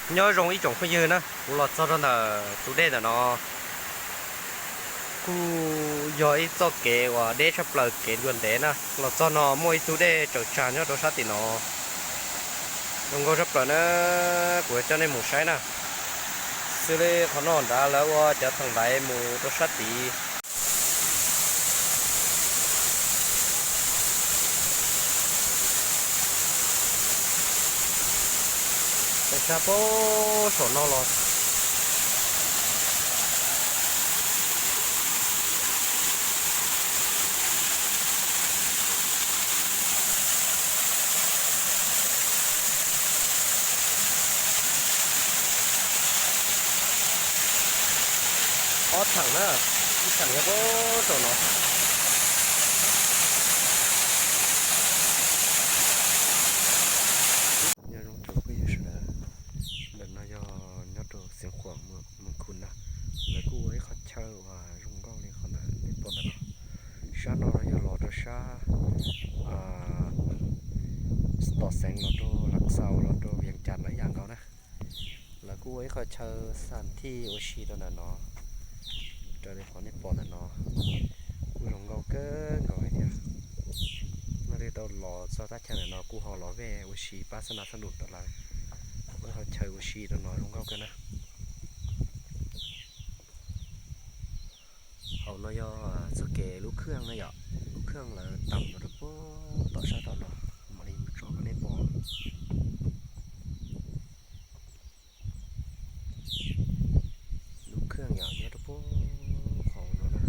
Nyob zoo ib tsoom phooj ywg na, kuv los txog rau ntawm tus dej ntawm no, kuj yog ib txoj kev uas deb tshaj plaws kev dua ntev na. Los txog no muaj ib tug dej tsaws tsag nyob rau sab tim no, zoo nkauj tshaj plaws na. Kuv yuav coj nej mus saib na. Xws li qhov no nrad lawv ua cov theem ntaiv mus rau sab tid. Tsaws tsag puag saum no los. Ob theem na, ib theem nyob puag saum no. Nyob zoo tsoom phooj ywg sawv daws, ntawm no yog nyob rau Xeev Khuam, Moos Khum na. Lawv kuj ua ib qhov chaw uas zoo nkauj li qhov ntawm nej pom ntawm no. Sab no yog los rau sab tom Xeev los rau Lav Xaus los rau Vias Cas lawv yam nkaus na. Lawv kuj ua ib qho chaw xam thij ua si rau ntawm no, raws li qhov nej pom ntawm no, kuj zoo nkauj kawg nkaus li thiab. Nej leej twg tau los txog thaj chaw ntawm no kuj ho los vej ua si pab xab na xab num rau lawv, ua ib qho chaw ua si rau no zoo nkauj kawg na. Hauv no yog txoj kev lub khaj na yom, lub khaj lawv tau los rau puag tom sab tom no, mam li mus tso rau nej pom. Lub khaj yom nyob rau puag hauv no na.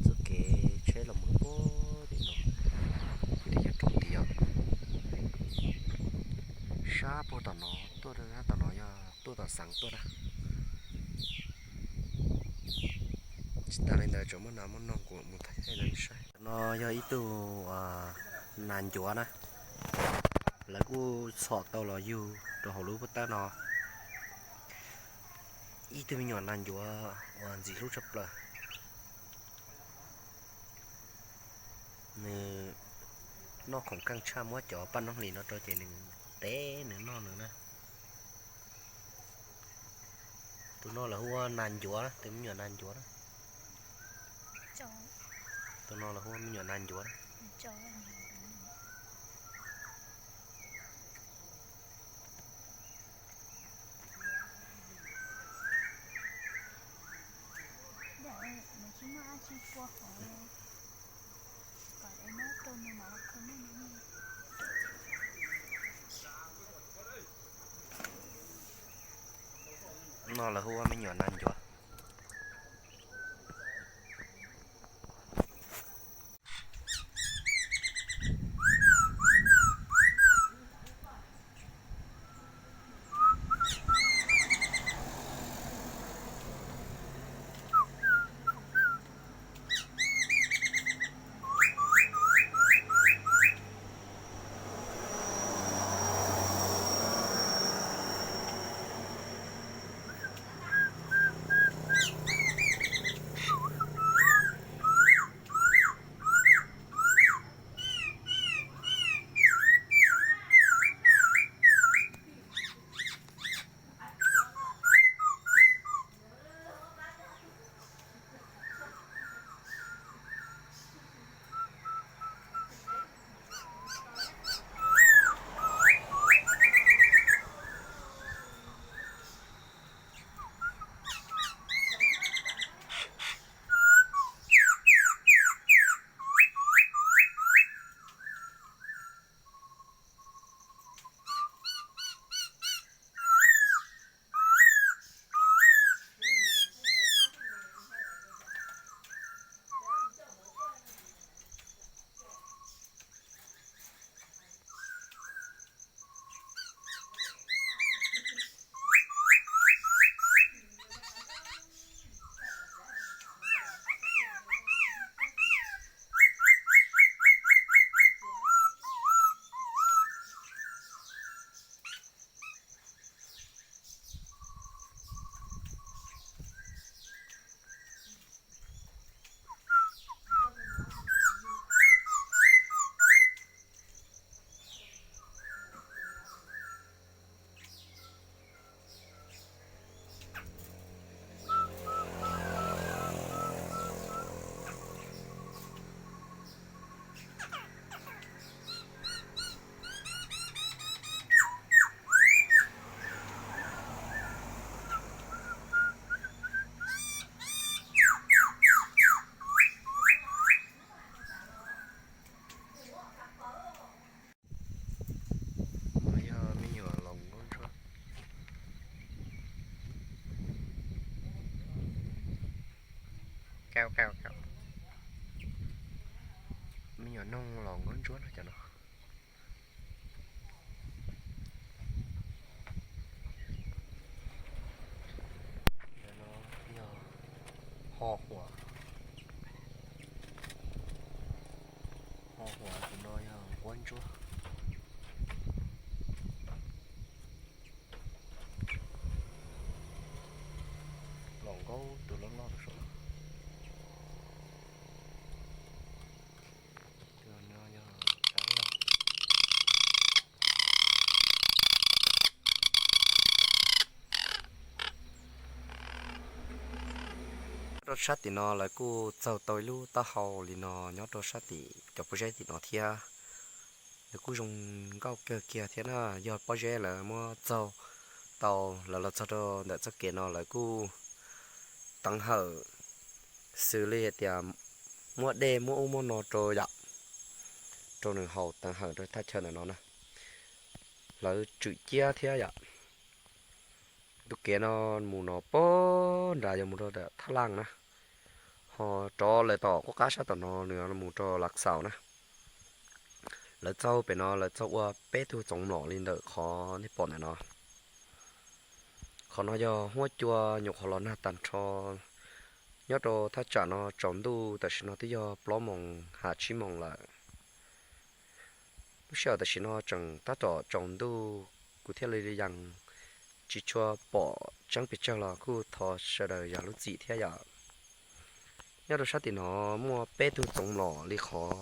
Txoj kev tsheb los mus rau puag tim no, kwv dev cov roob tid yom. Sab puag tom no tuaj rau sab tom no yog tuaj tom Xeev tuaj na. Tsis tas li ntawd tseem muaj nas muaj noog kuv mus thaij rau nej saib. No yog ib tug nas ncuav na, lawv kuj txhom tau los yug rau hauv lub pob tawb no. Ib tug me nyuam nas ncuav uas ntxim hlub tshaj plaws. Nws noj khoom keej tshaj, muab cov paj noob hlis no rau ces nws teb nws noj nws na. Tus no lawv hu ua nas ncuav, tus me nyuam nas ncuav na. Tus no lawv hu ua me nyuam nas ncuav na. No lawv hu ua me nyuam nas ncuav. Me nyuam noog los nkuab ntsuab no cov no. Ho huam, ho huam tus no yog nkuab ntsuab. Los nkaub tus loj loj saum no. Rau sab tim no lawv kuj txaug tau ib lub taub hau li no nyob rau sab tim cov pob zeb tim no thiab. Nws kuj zoo nkauj kawg kiag thiab na, yog pob zeb lawv muab txaug tau, lawv los txog rau ntawm txoj kev no lawv kuj teev hawm xws li hais tias muab dej muab ub muab no rau yom, rau nws haus teev hawm rau thaj chaw ntawm no na. Lawv tswm ciab thiab yom. Tus kev no mus no puag nrad yog mus rau Thaj Laj na, ho rov lawm tom qub qab sab tom no nws mus rau Lav Xaus na. Lawv txaug pem no lawv txaug ua peb tug txoov mlom li ntawm qhov nej pom ntawm no. Qhov no yog huab cua nyuam qhuav los nag tag nrho nyob rau thaj tsam no tsaus ntuj tam sim no twb yog plaub moos ha tsib moos lawm. Lub sij hawm tam sim no tseem tab tom tsaus ntuj, kuv thiaj li yees tsis tshua pom tseeb pes tsawg los kuj thov sawv daws zam lub txim thiab yom. Nyob rau sab tim no muaj peb tug txoov mlom li qhov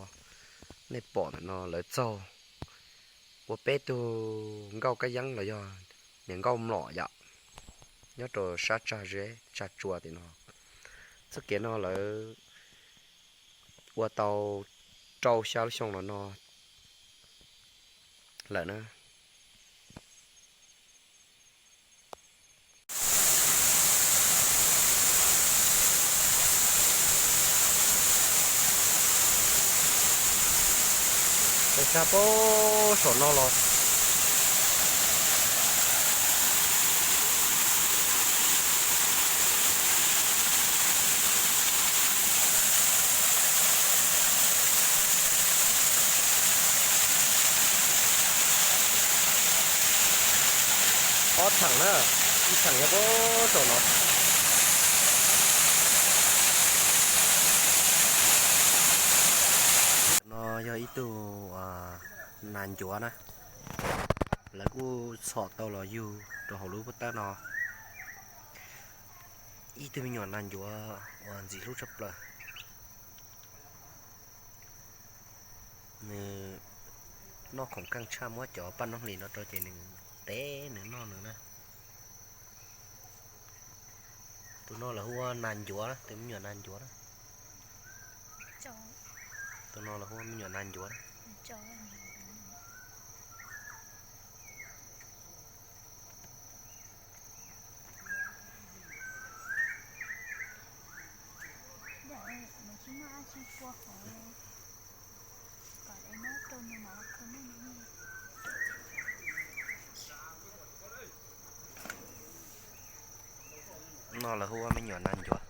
nej pom ntawm no lawv txaug ua peb tug nkauj kab yeeb los yog niam nkauj mlom yom, nyob rau sab tsag zeb tsag tsua tim no. Txoj kev no lawv ua tau rau xya lub xyoo los no lawm na. Peb sab puag saum no los ob theem na, ib theem yog puag saum no. No yog ib tug nas ncuav na, lawv kuj txhom tau los yug rau hauv lub pob tawb no. Ib tug me nyuam nas ncuav uas ntxim hlub tshaj plaws. Nws noj khoom keej tshaj, muab cov paj noob hlis no rau ces nws teb nws noj nws na. Tus no lawv hu ua nas ncuav na, tus me nyuam nas ncuav na. Tus no lawv hu ua me nyuam nas ncuav na. No lawv hu ua me nyuam nas ncuav.